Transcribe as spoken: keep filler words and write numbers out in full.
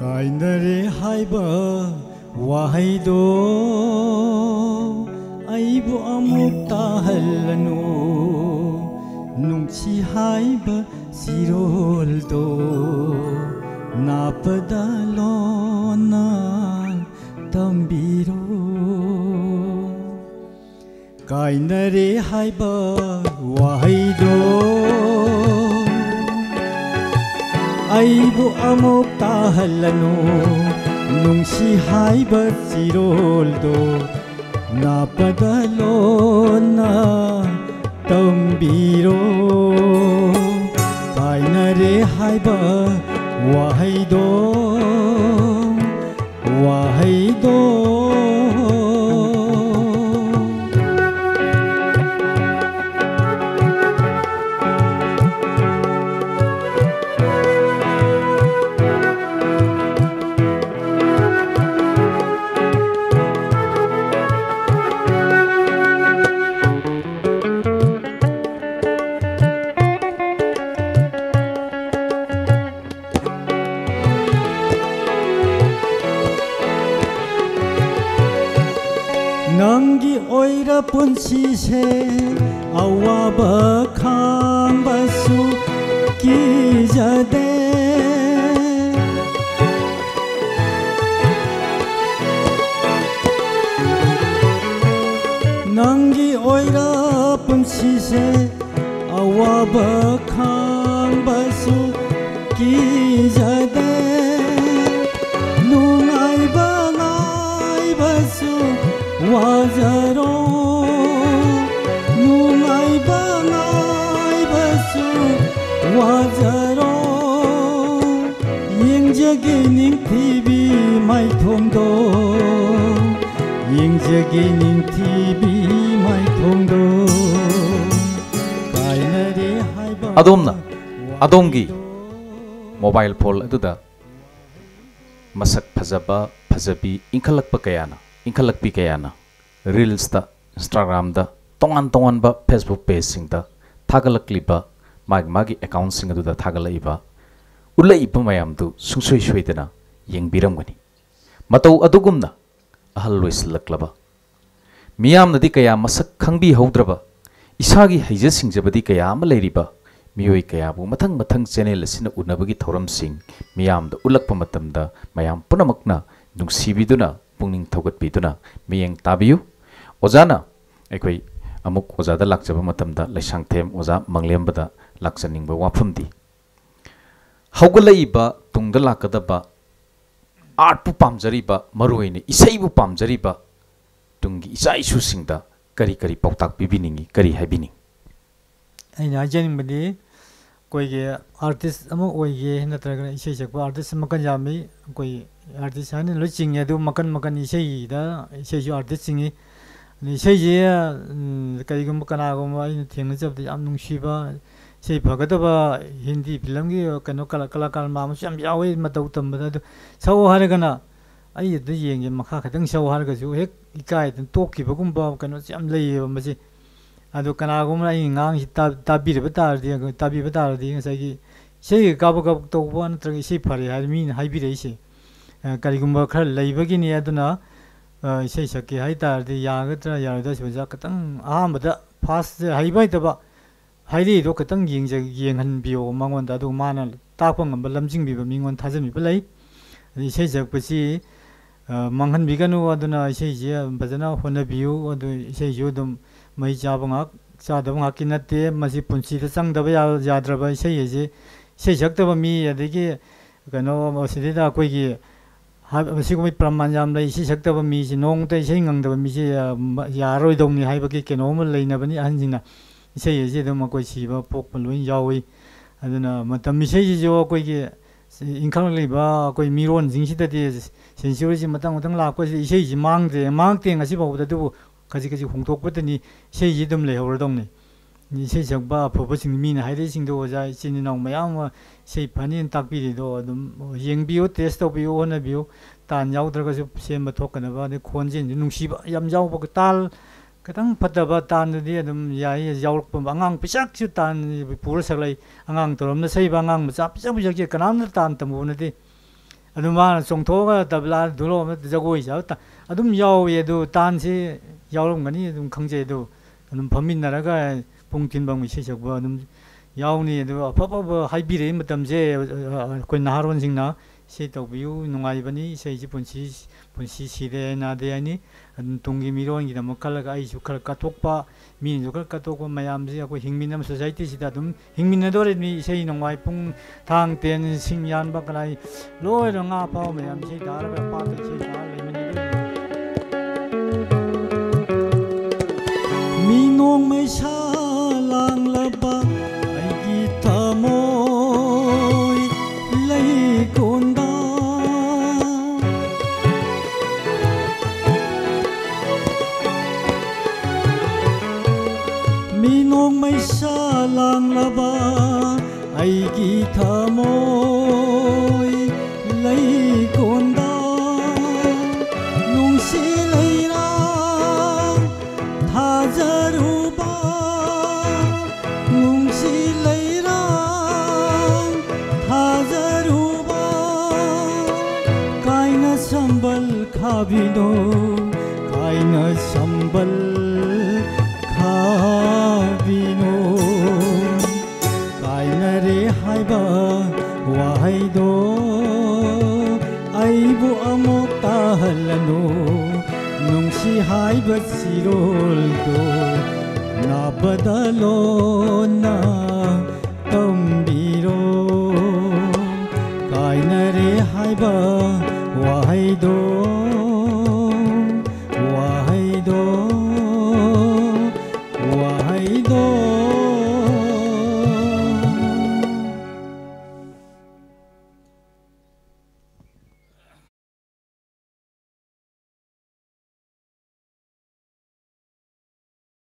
ꯀꯥꯏꯅꯔꯦ ꯍꯥꯏꯕ ꯋꯥꯍꯩꯗꯣ ꯑꯩꯕꯨ ꯑꯃꯨꯛ ꯇꯥꯍꯜꯂꯅꯨ꯫ ꯅꯨꯡꯁꯤ ꯍꯥꯏꯕ ꯆꯤꯔꯣꯜꯗꯣ ꯅꯥꯞꯄꯗ ꯂꯣꯟꯅ ꯇꯝꯕꯤꯔꯣ꯫ ꯀꯥꯏꯅꯔꯦ ꯍꯥꯏꯕ ꯋꯥꯍꯩꯗꯣ ꯑꯩꯕꯨ ꯑꯃꯨꯛ ꯇꯥꯍꯜꯂꯅꯨ꯫ ꯅꯨꯡꯁꯤ ꯍꯥꯏꯕ ꯆꯤꯔꯣꯜꯗꯣ ꯅꯥꯞꯄꯗ ꯂꯣꯟꯅ ꯇꯝꯕꯤꯔꯣ꯫ ꯀꯥꯏꯅꯔꯦ ꯍꯥꯏꯕ ꯋꯥꯍꯩꯗꯣ, ꯋꯥꯍꯩꯗꯣ꯫ ꯅꯪꯒꯤ ꯑꯣꯏꯔ ꯄꯨꯟꯁꯤꯁꯦ ꯑꯋꯥꯕ ꯈꯥꯡꯕꯁꯨ ꯀꯤꯖꯗꯦ꯫ ꯅꯪꯒꯤ ꯑꯣꯏꯔ ꯄꯨꯟꯁꯤꯁꯦ ꯑꯋꯥꯕ ꯈꯥꯡꯕꯁꯨ ꯀꯤꯖꯗꯦ꯫ ꯅꯨꯡꯉꯥꯏꯕ ꯉꯥꯏꯕꯁꯨ ꯋꯥꯖꯔꯣ꯫ ꯅꯨꯡꯉꯥꯏꯕ ꯉꯥꯏꯕꯁꯨ ꯋꯥꯖꯔꯣ꯫ ꯌꯦꯡꯖꯒꯦ ꯅꯤꯡꯊꯤꯕꯤ ꯃꯥꯏꯊꯣꯡꯗꯣ, ꯌꯦꯡꯖꯒꯦ ꯅꯤꯡꯊꯤꯕꯤ ꯃꯥꯏꯊꯣꯡꯗꯣ꯫ ꯀꯥꯏꯅꯔꯦ ꯍꯥꯏꯕ ꯑꯗꯣꯝꯅ ꯑꯗꯣꯝꯒꯤ ꯃꯣꯕꯥꯏꯜ ꯐꯣꯟ ꯑꯗꯨꯗ ꯃꯁꯛ ꯐꯖꯕ, ꯐꯖꯕꯤ ꯏꯟꯈꯠꯂꯛꯄ ꯀꯌꯥꯅ, ꯏꯟꯈꯠꯂꯛꯄꯤ ꯀꯌꯥꯅ ꯔꯤꯜꯁꯇ, ꯏꯟꯁꯇꯥꯒ꯭ꯔꯥꯝꯗ, ꯇꯣꯉꯥꯟ ꯇꯣꯉꯥꯟꯕ ꯐꯦꯁꯕꯨꯛ ꯄꯦꯖꯁꯤꯡꯗ ꯊꯥꯒꯠꯂꯛꯂꯤꯕ, ꯃꯥꯒꯤ ꯃꯥꯒꯤ ꯑꯦꯀꯥꯎꯟꯁꯤꯡ ꯑꯗꯨꯗ ꯊꯥꯒꯠꯂꯛꯏꯕ, ꯎꯠꯂꯛꯏꯕ ꯃꯌꯥꯝꯗꯨ ꯁꯨꯡꯁꯣꯏ ꯁꯣꯏꯗꯅ ꯌꯦꯡꯕꯤꯔꯝꯒꯅꯤ꯫ ꯃꯇꯧ ꯑꯗꯨꯒꯨꯝꯅ ꯑꯍꯜ ꯑꯣꯏꯁꯤꯜꯂꯛꯂꯕ, ꯃꯤꯌꯥꯝꯅꯗꯤ ꯀꯌꯥ ꯃꯁꯛ ꯈꯪꯕꯤꯍꯧꯗ꯭ꯔꯕ, ꯏꯁꯥꯒꯤ ꯍꯩꯖ ꯁꯤꯡꯖꯕꯗꯤ ꯀꯌꯥ ꯑꯃ ꯂꯩꯔꯤꯕ ꯃꯤꯑꯣꯏ ꯀꯌꯥꯕꯨ ꯃꯊꯪ ꯃꯊꯪ ꯆꯦꯅꯦꯜ ꯑꯁꯤꯅ ꯎꯅꯕꯒꯤ ꯊꯧꯔꯝꯁꯤꯡ ꯃꯤꯌꯥꯝꯗ ꯎꯠꯂꯛꯄ ꯃꯇꯝꯗ, ꯃꯌꯥꯝ ꯄꯨꯝꯅꯃꯛꯅ ꯅꯨꯡꯁꯤꯕꯤꯗꯨꯅ, ꯄꯨꯛꯅꯤꯡ ꯊꯧꯒꯠꯄꯤꯗꯨꯅ ꯃꯤꯠꯌꯦꯡ ꯇꯥꯕꯤꯌꯨ꯫ ꯑꯣꯖꯥꯅ, ꯑꯩꯈꯣꯏ ꯑꯃꯨꯛ ꯑꯣꯖꯥꯗ ꯂꯥꯛꯆꯕ ꯃꯇꯝꯗ, ꯂꯩꯁꯥꯡꯊꯦꯝ ꯑꯣꯖꯥ ꯃꯪꯂꯦꯝꯕꯗ ꯂꯥꯛꯆꯅꯤꯡꯕ ꯋꯥꯐꯝꯗꯤ, ꯍꯧꯒꯠꯂꯛꯏꯕ, ꯇꯨꯡꯗ ꯂꯥꯛꯀꯗꯕ ꯑꯥꯔꯠꯄꯨ ꯄꯥꯝꯖꯔꯤꯕ, ꯃꯔꯨꯑꯣꯏꯅ ꯏꯁꯩꯕꯨ ꯄꯥꯝꯖꯔꯤꯕ ꯇꯨꯡꯒꯤ ꯏꯆꯥ ꯏꯁꯨꯁꯤꯡꯗ ꯀꯔꯤ ꯀꯔꯤ ꯄꯥꯎꯇꯥꯛ ꯄꯤꯕꯤꯅꯤꯡꯏ, ꯀꯔꯤ ꯍꯥꯏꯕꯤꯅꯤꯡꯏ? ꯑꯩꯅ ꯍꯥꯏꯖꯅꯤꯡꯕꯗꯤ, ꯑꯩꯈꯣꯏꯒꯤ ꯑꯥꯔꯇꯤꯁ ꯑꯃ ꯑꯣꯏꯒꯦ ꯅꯠꯇ꯭ꯔꯒꯅ ꯏꯁꯩ ꯁꯛꯄ ꯑꯥꯔꯇꯤꯁ ꯃꯈꯜ ꯌꯥꯝꯃꯤ꯫ ꯑꯩꯈꯣꯏ ꯑꯥꯔꯇꯤꯁ ꯍꯥꯏꯅ ꯂꯣꯏ ꯆꯤꯡꯉꯦ, ꯑꯗꯨ ꯃꯈꯜ ꯃꯈꯜ, ꯏꯁꯩꯗ, ꯏꯁꯩꯁꯨ ꯑꯥꯔꯇꯤꯁ ꯆꯤꯡꯉꯤ꯫ ꯑꯗꯩ ꯏꯁꯩꯁꯦ, ꯎꯝ, ꯀꯔꯤꯒꯨꯝꯕ ꯀꯅꯥꯒꯨꯝꯕ ꯑꯩꯅ ꯊꯦꯡꯅꯖꯕꯗ ꯌꯥꯝ ꯅꯨꯡꯁꯤꯕ, ꯏꯁꯩ ꯐꯒꯗꯕ ꯍꯤꯟꯗꯤ ꯐꯤꯂꯝꯒꯤ ꯀꯩꯅꯣ ꯀꯂꯥ-, ꯀꯂꯥꯀꯥꯔ ꯃꯥꯟꯕꯁꯨ ꯌꯥꯝ ꯌꯥꯎꯋꯦ ꯃꯇꯧ ꯇꯝꯕꯗ꯫ ꯑꯗꯨ ꯁꯛꯑꯣ ꯍꯥꯏꯔꯒꯅ ꯑꯩ ꯑꯗꯨ ꯌꯦꯡꯒꯦ, ꯃꯈꯥ ꯈꯤꯇꯪ ꯁꯛꯑꯣ ꯍꯥꯏꯔꯒꯁꯨ ꯍꯦꯛ ꯏꯀꯥꯏꯗꯅ ꯇꯣꯛꯈꯤꯕꯒꯨꯝꯕ ꯀꯩꯅꯣꯁꯦ ꯌꯥꯝ ꯂꯩꯌꯦꯕ ꯃꯁꯤ꯫ ꯑꯗꯣ ꯀꯅꯥꯒꯨꯝꯕꯅ ꯑꯩꯒꯤ ꯉꯥꯡꯁꯤ ꯇꯥ-, ꯇꯥꯕꯤꯔꯕ ꯇꯥꯔꯗꯤ, ꯇꯥꯕꯤꯕ ꯇꯥꯔꯗꯤ ꯉꯁꯥꯏꯒꯤ ꯏꯁꯩꯒ ꯀꯥꯕꯛ ꯀꯥꯕꯛ ꯇꯧꯕ ꯅꯠꯇ꯭ꯔꯒ ꯏꯁꯩ ꯐꯔꯦ ꯍꯥꯏꯔ ꯃꯤꯅ ꯍꯥꯏꯕꯤꯔꯛꯏꯁꯦ, ꯑ, ꯀꯔꯤꯒꯨꯝꯕ ꯈꯔ ꯂꯩꯕꯒꯤꯅꯤ꯫ ꯑꯗꯨꯅ, ꯑ, ꯏꯁꯩ ꯁꯛꯀꯦ ꯍꯥꯏ ꯇꯥꯔꯗꯤ ꯌꯥꯒꯗ꯭ꯔꯥ ꯌꯥꯔꯣꯏꯗ꯭ꯔꯥ ꯁꯤ ꯑꯣꯖꯥ ꯈꯤꯇꯪ ꯑꯍꯥꯟꯕꯗ ꯐꯥꯔꯁꯁꯦ ꯍꯩꯕ ꯍꯩꯇꯕ ꯍꯥꯏꯔꯛꯏꯗꯣ ꯈꯤꯇꯪ ꯌꯦꯡꯖ-, ꯌꯦꯡꯍꯟꯕꯤꯌꯣ ꯃꯉꯣꯟꯗ, ꯑꯗꯨꯒ ꯃꯥꯅ ꯇꯥꯛꯄ ꯉꯝꯕ ꯂꯝꯖꯤꯡꯕꯤꯕ ꯃꯤꯉꯣꯟꯗ ꯊꯥꯖꯟꯕꯤꯕ ꯂꯩ꯫ ꯑꯗꯩ ꯏꯁꯩ ꯁꯛꯄꯁꯤ, ꯑ, ꯃꯥꯡꯍꯟꯕꯤꯒꯅꯨ꯫ ꯑꯗꯨꯅ ꯏꯁꯩꯁꯦ ꯐꯖꯅ ꯍꯣꯠꯅꯕꯤꯌꯨ꯫ ꯑꯗꯨ ꯏꯁꯩꯁꯨ ꯑꯗꯨꯝ ꯃꯩ ꯆꯥꯕ ꯉꯥꯏꯍꯥꯛ, ꯆꯥꯗꯕ ꯉꯥꯏꯍꯥꯛꯀꯤ ꯅꯠꯇꯦ꯫ ꯃꯁꯤ ꯄꯨꯟꯁꯤꯗ ꯆꯪꯗꯕ ꯌꯥ-, ꯌꯥꯗ꯭ꯔꯕ ꯏꯁꯩ ꯍꯥꯏꯁꯦ, ꯏꯁꯩ ꯁꯛꯇꯕ ꯃꯤ, ꯑꯗꯒꯤ ꯀꯩꯅꯣ, ꯃꯁꯤꯗꯩꯗ ꯑꯩꯈꯣꯏꯒꯤ ꯍꯥꯏꯕ, ꯃꯁꯤꯒꯨꯝꯕ ꯄ꯭ꯔꯃꯥꯟ ꯌꯥꯝ ꯂꯩ꯫ ꯏꯁꯩ ꯁꯛꯇꯕ ꯃꯤꯁꯤ, ꯅꯣꯡꯃꯇ ꯏꯁꯩ ꯉꯪꯗꯕ ꯃꯤꯁꯤ, ꯑ, ꯃ-, ꯌꯥꯔꯔꯣꯏꯗꯧꯅꯤ ꯍꯥꯏꯕꯒꯤ ꯀꯩꯅꯣ ꯑꯃ ꯂꯩꯅꯕꯅꯤ ꯑꯍꯟꯁꯤꯡꯅ꯫ ꯏꯁꯩ ꯑꯁꯤ ꯑꯗꯨꯝ ꯑꯩꯈꯣꯏ ꯁꯤꯕ ꯄꯣꯛꯄ ꯂꯣꯏ ꯌꯥꯎꯏ꯫ ꯑꯗꯨꯅ ꯃꯇꯝ ꯏꯁꯩꯁꯤꯁꯨ ꯑꯩꯈꯣꯏꯒꯤ ꯏꯟꯈꯠꯂꯛꯂꯤꯕ ꯑꯩꯈꯣꯏ ꯃꯤꯔꯣꯟꯁꯤꯡꯁꯤꯗꯗꯤ, ꯁꯦꯟꯆꯨꯔꯤꯁꯤ ꯃꯊꯪ ꯃꯊꯪ ꯂꯥꯛꯄꯁꯤꯗ ꯏꯁꯩꯁꯤ ꯃꯥꯡꯗ꯭ꯔꯦ, ꯃꯥꯡꯉꯛꯇꯦ ꯉꯁꯤ ꯐꯥꯎꯕꯗ꯫ ꯑꯗꯨꯕꯨ ꯈꯖꯤꯛ ꯈꯖꯤꯛ ꯍꯣꯡꯗꯣꯛꯄꯗꯅꯤ, ꯏꯁꯩꯁꯤ ꯑꯗꯨꯝ ꯂꯩꯍꯧꯔꯗꯧꯅꯤ꯫ ꯏꯁꯩ ꯁꯛꯄ ꯑꯐꯕꯁꯤꯡ, ꯃꯤꯅ ꯍꯥꯏꯔꯛꯏꯁꯤꯡꯗꯣ ꯑꯣꯖꯥ, ꯏꯆꯤꯟ ꯏꯅꯥꯎ ꯃꯌꯥꯝ ꯑꯃ ꯏꯁꯩ ꯐꯅꯤꯅ ꯇꯥꯛꯄꯤꯔꯤꯗꯣ ꯑꯗꯨꯝ ꯌꯦꯡꯕꯤꯌꯨ, ꯇꯦꯁ ꯇꯧꯕꯤꯌꯨ, ꯍꯣꯠꯅꯕꯤꯌꯨ꯫ ꯇꯥꯟ ꯌꯥꯎꯗ꯭ꯔꯒꯁꯨ ꯁꯦꯝꯕ ꯊꯣꯛꯀꯗꯕ, ꯑꯗꯩ ꯈꯣꯟꯖꯦꯜꯁꯨ ꯅꯨꯡꯁꯤꯕ ꯌꯥꯝ ꯌꯥꯎꯕ, ꯇꯥꯜ ꯈꯤꯇꯪ ꯐꯠꯇꯕ ꯇꯥꯟꯗꯗꯤ ꯑꯗꯨꯝ ꯌꯥꯏ, ꯌꯥꯎꯔꯛꯄ꯫ ꯑꯉꯥꯡ ꯄꯤꯁꯛꯁꯨ ꯇꯥꯟ ꯄꯨꯔ ꯁꯛꯂꯛꯏ꯫ ꯑꯉꯥꯡ ꯇꯧꯔꯝꯅ ꯁꯛꯏꯕ ꯑꯉꯥꯡ ꯃꯆꯥ ꯄꯤꯁꯛ ꯄꯤꯁꯛꯁꯦ ꯀꯅꯥꯝꯇ ꯇꯥꯟ ꯇꯝꯃꯨꯕ ꯅꯠꯇꯦ꯫ ꯑꯗꯨ ꯃꯥꯅ ꯆꯣꯡꯊꯣꯛꯑꯒ ꯇꯕ꯭ꯂꯥ ꯙꯨꯂꯣ ꯑꯃ ꯖꯒꯣꯏ ꯁꯥꯕ ꯇ-, ꯑꯗꯨꯝ ꯌꯥꯎꯋꯤ꯫ ꯑꯗꯨ ꯇꯥꯟꯁꯤ ꯌꯥꯎꯔꯝꯒꯅꯤ ꯑꯗꯨꯝ ꯈꯪꯖꯩ꯫ ꯑꯗꯨ ꯑꯗꯨꯝ ꯐꯝꯃꯤꯟꯅꯔꯒ ꯄꯨꯡ ꯊꯤꯟꯕꯝ ꯏꯁꯩ ꯁꯛꯄ ꯑꯗꯨꯝ ꯌꯥꯎꯅꯤ꯫ ꯑꯗꯨ ꯑꯐ ꯑꯐꯕ ꯍꯥꯏꯕꯤꯔꯛꯏ ꯃꯇꯝꯁꯦ, ꯑ, ꯑ, ꯑꯩꯈꯣꯏ ꯅꯍꯥꯔꯣꯟꯁꯤꯡꯅ ꯏꯁꯩ ꯇꯧꯕꯤꯌꯨ, ꯅꯨꯡꯉꯥꯏꯕꯅꯤ ꯏꯁꯩꯁꯤ, ꯄꯨꯟꯁꯤ, ꯄꯨꯟꯁꯤ ꯁꯤꯔꯦ ꯅꯥꯗꯦ ꯍꯥꯏꯅꯤ꯫ ꯑꯗꯨꯝ ꯇꯨꯡꯒꯤ ꯃꯤꯔꯣꯟꯒꯤꯗꯃꯛ ꯈꯜꯂꯒ ꯑꯩꯁꯨ ꯈꯔ ꯀꯠꯊꯣꯛꯄ, ꯃꯤꯅꯁꯨ ꯈꯔ ꯀꯠꯊꯣꯛꯄ, ꯃꯌꯥꯝꯁꯤ ꯑꯩꯈꯣꯏ ꯍꯤꯡꯃꯤꯟꯅꯕ societyꯁꯤꯗ ꯑꯗꯨꯝ ꯍꯤꯡꯃꯤꯟꯅꯗꯣꯔꯤꯕꯅꯤ꯫ ꯏꯁꯩ ꯅꯣꯡꯃꯥꯏ ꯄꯨꯡ ꯊꯥꯡ ꯇꯦꯟ ꯁꯤꯡ ꯌꯥꯟꯕ ꯀꯅꯥꯏ ꯂꯣꯏꯅ ꯉꯥ ꯐꯥꯕ ꯃꯌꯥꯝ ꯏꯁꯩ ꯇꯥꯔꯒ ꯄꯥꯠꯇ ꯏꯁꯩ ꯇꯥꯔ ꯂꯩꯃꯤꯟꯅꯗꯣꯔꯤꯕꯅꯤ꯫ ꯃꯤ ꯅꯣꯡꯃꯩꯁꯥ ꯂꯥꯡꯂꯕ ꯑꯩꯒꯤ ꯊꯃꯣꯏ ꯂꯩꯀꯣꯟꯗ꯫ ꯃꯤ ꯅꯣꯡꯃꯩꯁꯥ ꯂꯥꯡꯂꯕ ꯑꯩꯒꯤ ꯊꯃꯣꯏ ꯂꯩꯀꯣꯟꯗ꯫ ꯅꯨꯡꯁꯤ ꯂꯩꯔꯥꯡ ꯊꯥꯖꯔꯨꯕ, ꯅꯨꯡꯁꯤ ꯂꯩꯔꯥꯡ ꯊꯥꯖꯔꯨꯕ, ꯀꯥꯏꯅ ꯁꯝꯕꯜ ꯈꯥꯕꯤꯅꯣ, ꯀꯥꯏꯅ ꯁꯝꯕꯜ ꯈꯥꯕꯤꯅꯣ꯫ ꯀꯥꯏꯅꯔꯦ ꯍꯥꯏꯕ ꯋꯥꯍꯩꯗꯣ ꯑꯩꯕꯨ ꯑꯃꯨꯛ ꯇꯥꯍꯜꯂꯅꯨ꯫ ꯅꯨꯡꯁꯤ ꯍꯥꯏꯕ ꯆꯤꯔꯣꯜꯗꯣ ꯅꯥꯕꯗ ꯂꯣꯟꯅ ꯇꯝꯕꯤꯔꯣ꯫ ꯀꯥꯏꯅꯔꯦ ꯍꯥꯏꯕ ꯋꯥꯍꯩꯗꯣ